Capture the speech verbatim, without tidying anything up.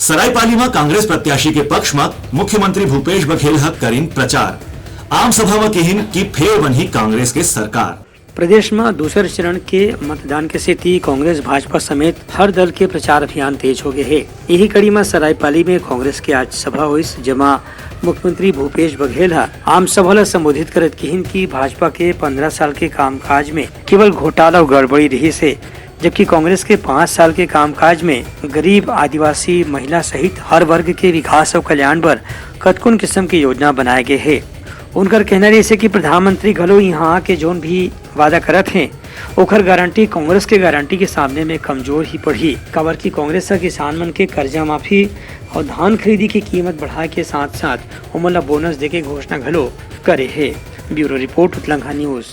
सरायपाली म कांग्रेस प्रत्याशी के पक्ष म मुख्यमंत्री भूपेश बघेल ह करिन प्रचार। आम सभा म किहिन कि फेर बनही कांग्रेस के सरकार। प्रदेश म दूसर चरण के मतदान के सेती कांग्रेस, भाजपा समेत हर दल के प्रचार अभियान तेज हो गए हे। यही कड़ी म सरायपाली में कांग्रेस के आज सभा होइस, जेमा मुख्यमंत्री भूपेश बघेल ह आम सभा ल संबोधित करत किहिन कि भाजपा के पंद्रह साल के कामकाज में केवल घोटाला अउ गड़बड़ी रहिस हे, जबकि कांग्रेस के पाँच साल के कामकाज में गरीब, आदिवासी, महिला सहित हर वर्ग के विकास अउ कल्याण बर कतकोन किस्म के योजना बनाए गए हे। उनकर कहना रहिस हे कि प्रधानमंत्री घलो इहां आके जोन भी वादा करत हे, ओखर गारंटी कांग्रेस के गारंटी के सामने में कमजोर ही पड़ही, काबर कि कांग्रेस ह किसान मन के कर्जा माफी अउ धान खरीदी के कीमत बढ़ाए के साथ-साथ ओमन ला बोनस देके घोषणा घलो करे हे। Bureau report, Utlangha news.